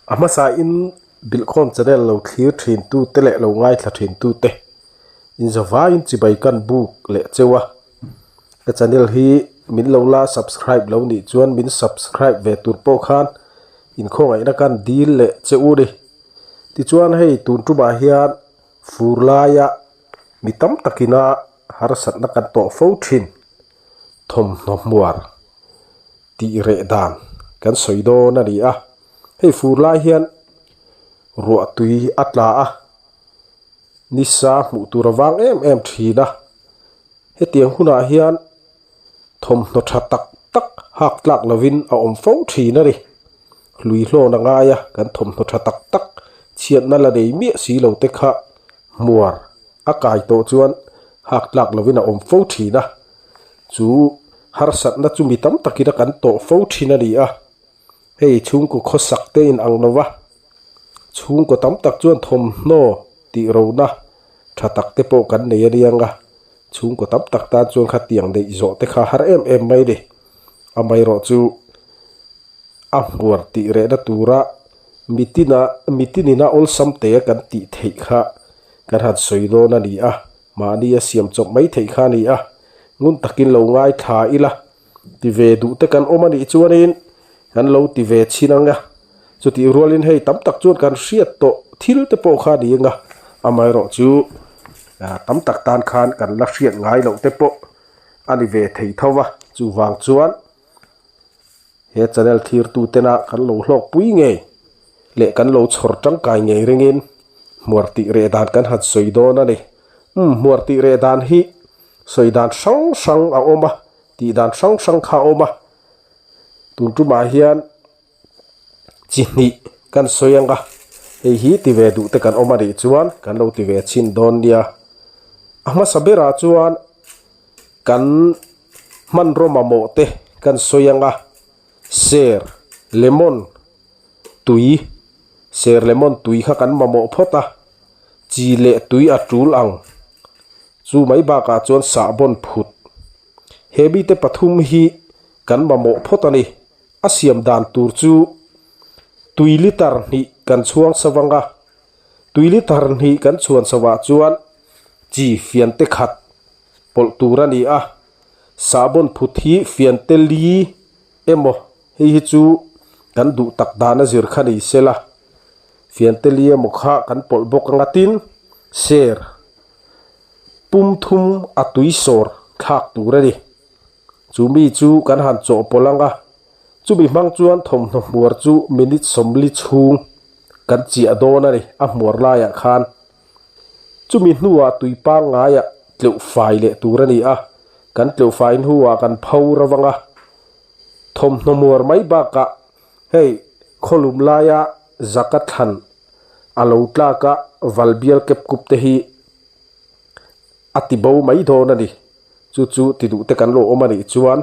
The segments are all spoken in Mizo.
A hmasa in Bilhkhawm channel lo thlir thin tu te leh lo ngaithla thin tu te in zavaiin chibai kan buk leh cheu a. Ka channel hi min lo la subscribe lo nih chuan min subscribe ve tur pawh khan inkhawngaihna kan dil leh che u ni. Tichuan hei tun tumah hian fur laia mi tam takina harsatna kan tawh fo thin thawmhnaw hmuar tih reh dan kan sawi dawn a ni a. Hei fur lai hian ruah tui a tla a, nisa hmuh tur a vang em em thin a. Hetiang hunah hian thawmhnaw tha tak tak hak tlak lovin a awm fo thin a ni. Hlui hlawn a ngai a, kan thawmhnaw tha tak tak chhiatna la nei miah si lo te kha hmuar a kai tawh chuan hak tlak lovin a awm fo thin a. Chu harsatna chu mi tam takin a kan tawh fo thin a ni a. Hei chhungkaw khawsak te in ang lo va, chhungkaw tam tak chuan thawmhnaw tih rona tha tak te pawh kan nei a niang a, chhungkaw tam tak tan chuan khatiang neih zawh te kha har em em mai ni. Amaherawhchu a hmuar tih rehna tura mitina mitinina awlsam te kan tih theih kha kan han sawi dawn a ni a, mahni a siam chawp mai theih kha a ni a, ngun takin lo ngaithla ila. Ti ve duh te kan awm a nih chuanin kan lo ti ve chhin ang a, chutih rualin hei tam tak chuan kan hriat tawh thil te pawh kha a ni ang a, amaherawhchu tam tak tan khan kan la hriat ngai loh te pawh a ni ve thei tho va, chuvang chuan he channel thirtu tena kan lo hlawkpui ngei leh kan lo chhawr tangkai ngei ringin hmuar tih reh dan kan han sawi dawn a ni. Umm hmuar tih reh dan hi Sawi dan hrang hrang a awm a, tih dan hrang hrang kha a awm a. Tun tumah hian chi hnih kan sawi ang a, hei hi ti ve duh te kan awm a nih chuan kan lo ti ve chhin dawn nia. A hmasa berah chuan kan hmanraw mamawh te kan sawi ang a, ser, lemon, tui, ser lemon tui kha kan mamawh phawt a, chi leh tui a tul ang. Chu mai bakah chuan sahbawn phut. He mite pathum hi kan mamawh phawt a ni. A siam dan tur chu tui litre hnih kan chhuang sa vang a, tui litre hnih kan chhuan sa vah chuan chi fiante khat pawlh tur a ni a. Sahbawn phut hi fiante li emaw hei hi chu kan duh tak dan a zir kha ni sela. Fiante li emaw kha kan pawlh bawk anga tin ser pum thum a tui sawr thlak tur a ni. Chu mi chu kan han chawhpawlh ang a, chumi hmang chuan thawmhnaw hmuar chu minute 40 chhung kan chiah dawn a ni a hmuar laiah khan. Chumi hnuah tui pangngaia tleuh fai leh tur a ni a, kan tleuh fai hnuah kan pho ravang a, thawmhnaw hmuar mai bakah hei khawlum laia zaka thlan a lo tlak a, valbial kep kup te hi a ti bo mai dawn a ni. Chu chu ti duh te kan lo awm a nih chuan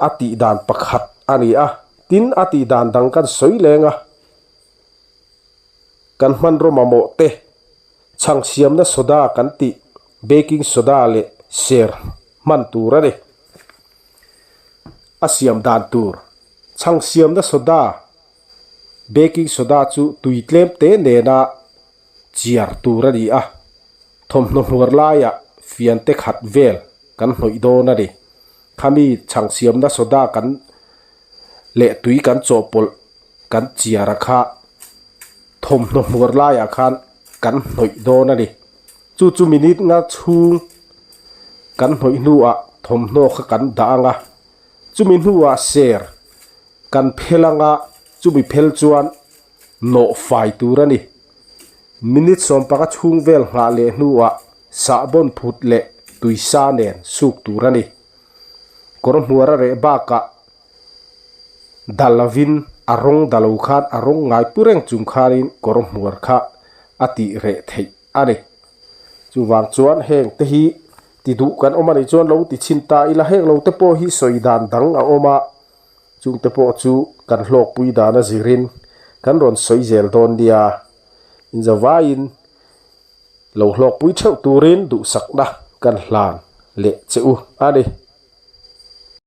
a tih dan pakhat a ni a, tin a tih dan dang kan sawi leng a, kan hmanraw mamawh te chhang siamna soda kan tih baking soda leh ser hman tur a ni. A siam dan tur chhang siamna soda Baking soda chu tui tlem te nena chiar tur a ni a, thawmhnaw hmuar laiah fian te khat vel kan hnawih dawn a ni. Khami chhang siamna soda kan leh tui kan chawhpawlh kan chiar a kha thawmhnaw hmuar laiah khan kan hnawih dawn a ni. Chu chu minute nga chhung kan hnawih hnuah thawmhnaw kha kan dah ang a, chumi hnuah ser Kan phel anga chumi phel chuan nawh fai tur a ni. Minute 15 chhung vel nghah leh hnuah sahbawn phut leh tuisa nen suk tur a ni. Kawr hmuar a reh bakah dal lovin a rawng da lo khan a rawng ngai pu reng chung khanin kawr hmuar kha a tih reh theih a ni. Chuvang chuan heng te hi ti duh kan awm a nih chuan lo ti chhin ta ila heng lo te pawh hi sawi dan dang a awm a. Chungte pawh chu kan hlawkpui dan a zirin kan rawn sawi zel dawn nia. Inzavaiin lo hlawkpui theuh turin duhsakna kan hlan leh che u a ni.